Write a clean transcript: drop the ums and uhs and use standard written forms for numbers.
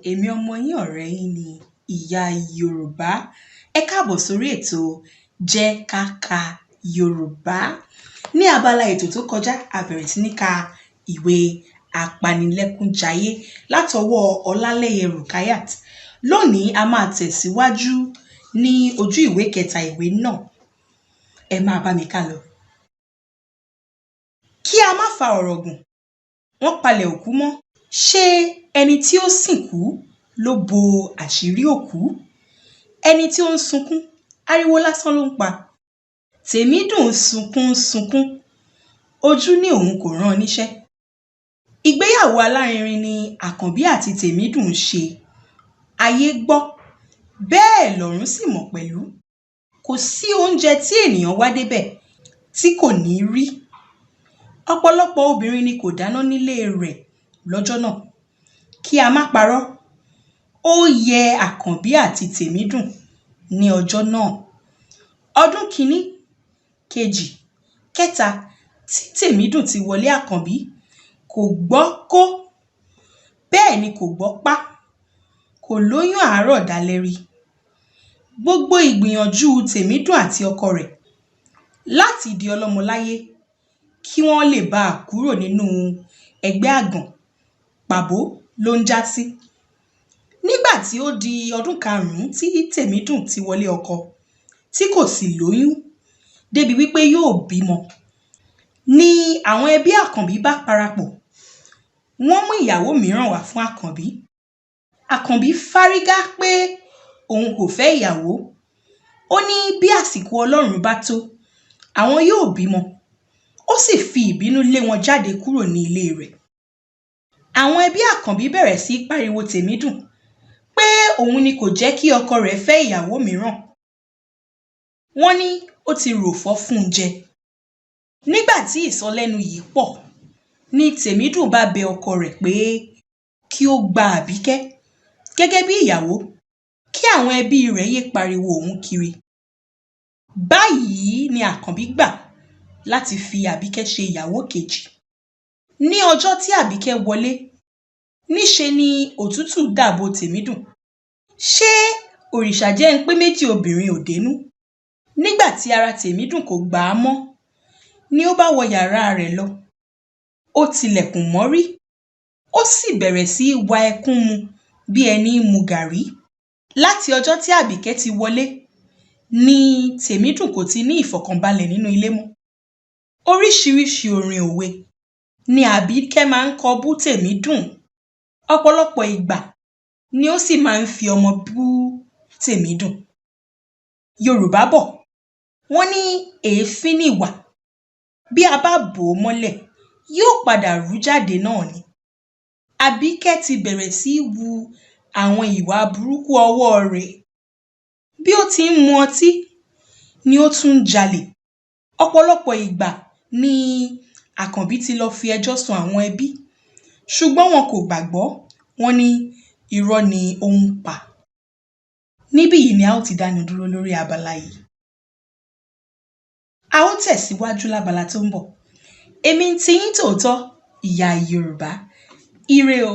Èmi ọmọ yín, ọ̀rẹ́ yín ni, Ìyá Yorùbá. Ẹ káàbọ̀ sórí ètò Jẹ́ Ká Ka Yorùbá. Ní abala ètò tó kọjá, a bẹ̀rẹ̀ sí ní ka ìwé Apanilẹ́kúnjayé látọwọ́ Ọlálẹ́yẹ Rukayat. Lónìí, a máa tẹ̀síwájú ní ojú ìwé kẹta ìwé náà. Ẹ máa bá mi ká lọ. Kí a má fa ọ̀rọ̀ gùn, wọ́n palẹ̀ òkú mọ́. Ṣé ẹni tí ó sìnkú ló bo àṣírí òkú? Ẹni tí ó ń sunkún, ariwo lásán ló ń pa. Tèmídùn sunkún sunkún, ojú ní òun kò rán an níṣẹ́. Ìgbéyàwó alárinrin ni Àkànbí àti Tèmídùn ṣe. Ayé gbọ́, bẹ́ẹ̀ lọ̀run sì mọ̀ pẹ̀lú. Kò sí oúnjẹ tí ènìyàn wá débẹ̀ tí kò ní rí. Ọ̀pọ̀lọpọ̀ obìnrin ni kò dáná nílé rẹ̀ lọ́jọ́ náà. Kí a má parọ́, ó yẹ Àkànbí àti Tèmídùn ní ọjọ́ náà. Ọdún kìíní, kejì, kẹta tí Tèmídùn ti wọlé Àkànbí, kò gbọ́ kó, bẹ́ẹ̀ ni kò gbọ́ pá, kò lóyún àárọ̀ dalẹ́ rí. Gbogbo ìgbìyànjú Tèmídùn àti ọkọ rẹ̀ láti di ọlọ́mọ láyé kí wọ́n lè báa kúrò nínú ẹgbẹ́ àgàn, pàbó ló ń já sí. Nígbà tí ó di ọdún karùn-ún tí Tèmídùn ti wọlé ọkọ, tí kò sì lóyún débi wípé yóò bímọ, ni àwọn ẹbí Àkànbí bá parapọ̀, wọ́n mú ìyàwó mìíràn wá fún Àkànbí. Àkànbí fárígá pé òun kò fẹ́ ìyàwó. Ó ní bí àsìkò Ọlọ́run bá tó, àwọn yóò bímọ. Ó sì fi ìbínú lé wọn jáde kúrò ní ilé rẹ̀. Àwọn ẹbí Àkànbí bẹ̀rẹ̀ sí í pariwo Tèmídùn pé òun ni kò jẹ́ kí ọkọ rẹ̀ fẹ́ ìyàwó mìíràn. Wọ́n ní ó ti ròfọ́ fún un jẹ. Nígbà tí ìsọlẹ́nu yìí pọ̀, ni Tèmídùn bá bẹ ọkọ rẹ̀ pé kí ó gba Àbíkẹ́ gẹ́gẹ́ bí ìyàwó, kí àwọn ẹbí rẹ̀ yéé pariwo òun kiri. Báyìí ni Àkànbí gbà láti fi Àbíkẹ́ ṣe ìyàwó kejì. Ní ọjọ́ tí Àbíkẹ́ wọlé, níṣe ni òtútù dà bo Tèmídùn. Ṣé òrìṣà jẹ́ ń pé méjì obìnrin ò dénú? Nígbà tí ara Tèmídùn kò gbà á mọ́, ni ó bá wọ yàrá rẹ̀ lọ. Ó tilẹ̀kùn mọ́rí, ó sì bẹ̀rẹ̀ sí í wa ẹkún mu bí ẹní ń mu gàrí. Láti ọjọ́ tí Àbíkẹ́ ti wọlé ni Tèmídùn kò ti ní ìfọ̀kànbalẹ̀ nínú ilé mọ́. Oríṣiríṣi orin òwe ni Àbíkẹ́ máa ń kọ bú Tèmídùn. Ọ̀pọ̀lọpọ̀ ìgbà ni ó sì máa ń fi ọmọ bú Tèmídùn. Yorùbá bọ̀, wọ́n ní èéfín nìwà. Bí a bá bò ó mọ́lẹ̀, yóò padà rú jáde náà ni. Àbíkẹ́ ti bẹ̀rẹ̀ sí í hu àwọn ìwà burúkú ọwọ́ rẹ̀. Bí ó ti ń mu ọtí ni ó tún ń jalè. Ọ̀pọ̀lọpọ̀ ìgbà ni Àkànbí ti lọ fi ẹjọ́ sun àwọn ẹbí, ṣùgbọ́n wọn kò gbàgbọ́. Wọ́n ní irọ́ ni ó ń pa. Níbí yìí ni a ó ti dánu dúró lórí abala yìí. A ó tẹ̀síwájú lábala tó ń bọ̀. Èmi ń tiyín tòótọ́, Ìyá Yorùbá. Ire o.